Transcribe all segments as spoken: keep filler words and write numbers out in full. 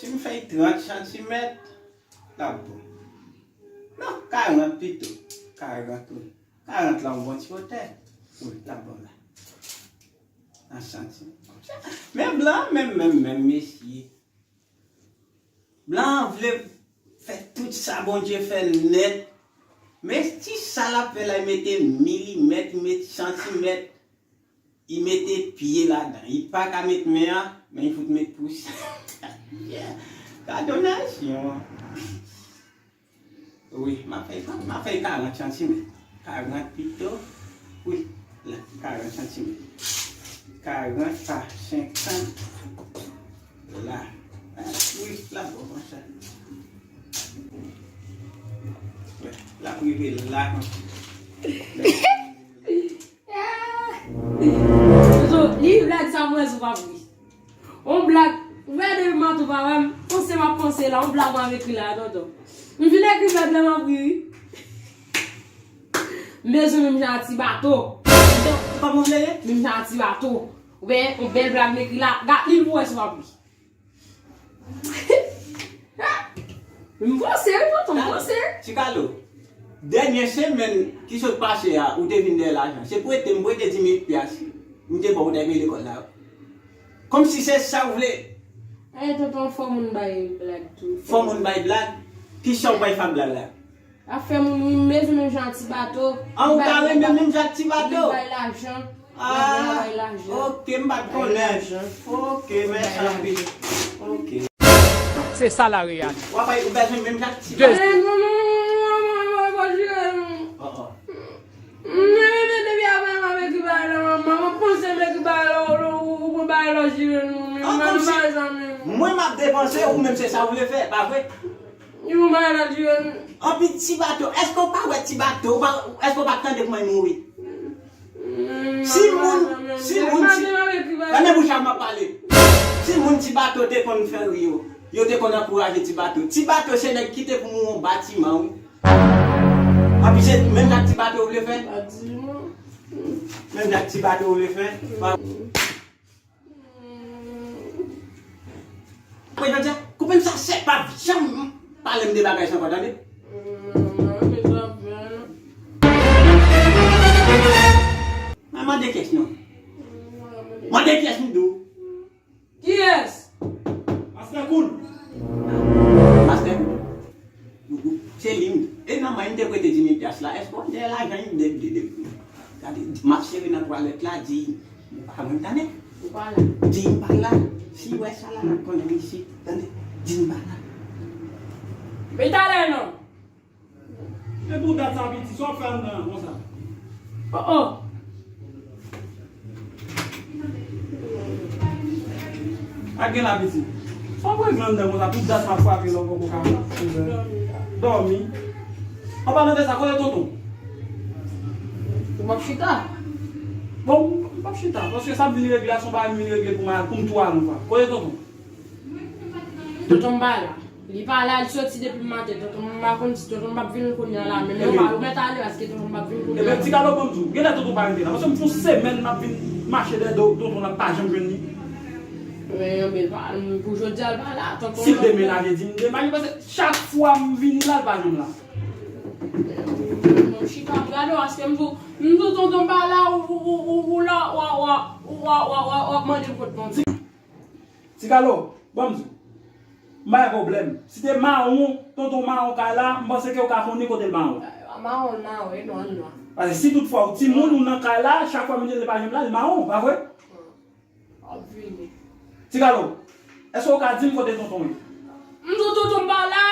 Si m fè l trant santimèt, l ap bon. Non, karant pito. Karant, wi. Karant la yon bon ti wotè. Wi, l ap bon la. Nan santimèt. Men blan, menm, menm, menm, mesye. Blan an vle fè tout sa Bondye fè nèt. Men ti sa l ap fè la, li mete milimèt, li mete santimèt, li mete pye ladan. Li pa ka met men an, men li fout met pous. Yeah. Gade yon nasyon. Wi, m ap fè, m ap fè karant santimèt. Karant pito. Wi, la, karant santimèt. Karant pa senkant. La. Ah, wi, la bon konsa. Wi, la prive la konsa. Li blag sa mwen sou pa pri. On blag, ou wè depi maten ou pa wè m, panse m ap panse la, on blag mwen ekri la, tonton. M vin ekri blag la, m ap ri, wi. M bezwen menm jan a ti bato. Kòman w vle ye? Menm jan a ti bato. Ou wè, on bèl blag m ekri la, gad li pou wè si w ap ri. M panse, wi, tonton, m panse. Ti Kalo, dènye semèn ki sot pase a, ou te vin dèyè lajan. Se prete m prete dis mil pyas. M te ba w, ou t ap peye lekòl la. Kòmsi se sa w vle. Eh, tonton, fò moun bay blag tou. Fò moun bay blag? Ki sa w bay fè ak blag la? Afè moun, wi, m bezwen menm jan ti bato. Ah, ou ka renmen menm jan ti bato? Li bay lajan. Ah, bay lajan. Ok, m pa t konnen. Ok, mèsi anpil. Ok. Se sa la reyalite. W ap bay, ou bezwen menm jan ti bato? Oh, oh. Mwen menm depi apre m ap ekri bagay la, manman, mwen panse m ekri bagay la, ou, ou, ou, ou bagay la jire nou, men mwen pa zanmi. Mwen m ap depanse, ou menm se sa ou vle fè, pa vre? Yon bagay la jire nou. Anpi ti bato, èske w pa wè ti bato, ou pa, èske w pa tande kòman l mouri? Si moun, si moun, si, tande bouch a m ap pale. Si moun ti bato te konn fè ri yo, yo te konn ankouraje ti bato. Ti bato se nèg ki te pou mouri yon batiman, wi. Anpi se menm jan ak ti bato ou vle fè? Menm jan ak ti bato ou vle fè? Mwen, Jandya, koupe m sa sèk, pa janm pale m de bagay sa ankò, tande? Mwen mande kèsyon. Mande kèsyon, m di w. Kiyès? Mastè Koul. Mastè Koul. Se li m. E nan men m te prete dis mil pyas la. Èske w wè lajan m de, de, de, gade, m ap sere nan twalèt la, di, m pa mwen tande. Ou pa la. Di m pa la. Si w wè sa la, n ap konnen isit. Tande? Di m pa la. Men talè non. Epi w dat sa piti, sa w ap fè anndan an konsa? Oh, oh. Pa gen la piti. Sa w ap regle anndan konsa, tout dat sa ap frape la, w poko ka dòmi. An palan de sa, kote tonton? Ou p ap chita? Bon, m p ap chita, paske sa m vin regle a, se yon bagay m vin regle pou m al, pou m tou al anvan. Kote tonton? Tonton m pa la. Li pa la, li soti depi maten. Tonton m pa konn si tonton m p ap vin kounye a la menm. Yo pa, yo mèt ale paske tonton m p ap vin kounye a la. Ebyen, ti Kalo, ban m di w, genlè tonton pa rive la. Paske m fè yon semèn m ap vin mache dèyè do tonton la, m pa janm jwenn li. Men, men, pa, pou jodi a, l pa la. Tonton si l demenaje, di m demenaje, paske chak fwa m vini la, l pa janm la. Mwen chita, m gade w, paske m di w, m di w tonton m pa la, ou, ou, ou, ou, ou la, w a, w a, w a, w a, w a, w a, w ap mande m kot tonton. Ti Kalo, ban m di w. M pa gen pwoblèm. Si te mawon, tonton mawon kay la, m panse ke w ka konnen kote l mawon. Mawon, mawon, e non, non. Paske si toutfwa ou timoun ou nan kay la, chak fwa m di l pa janm la, li mawon, pa vre? Ap vini. Ti Kalo, èske w ka di m kote tonton ye? M di w tonton m pa la.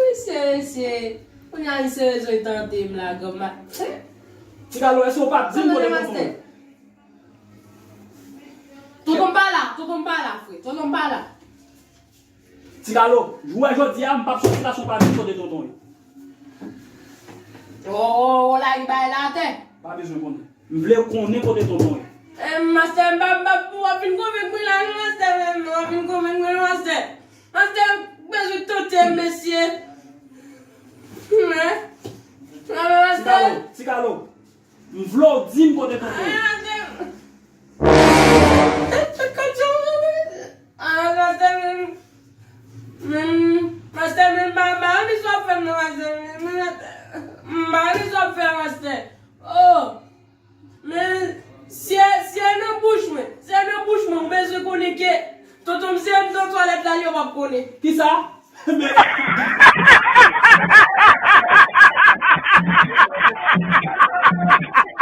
Mesye, mesye. Kounye a, mesye, rezon tante m la, granma. Ti Kalo, èske w pa di m kote tonton ye? Tonton m pa la, tonton m pa la, frè. Tonton m pa la. Ti Kalo, jounen jodi a, m p ap soti la san w pa di m kote tonton ye. O, o, o, lage bagay la atè. Pa bezwen konnen. M vle konnen kote tonton ye. Eh, mastè, m pa, m pa, w ap vin konvenk mwen la, non, mastè, w ap vin konvenk mwen, non, mastè. Mastè, bezwen tante, mesye. Mwen. Mwen, mastè. Ti Kalo, Ti Kalo. M vle w di m kote tonton ye. Ay, mastè. Eh, eh, Katyou. Kisa w ap fè a pastè? Oh, men si e, si e nan bouch mwen, si e nan bouch mwen, ou bezwen konnen ke tonton m se nan twalèt la, li yo p ap konnen. Kisa? Men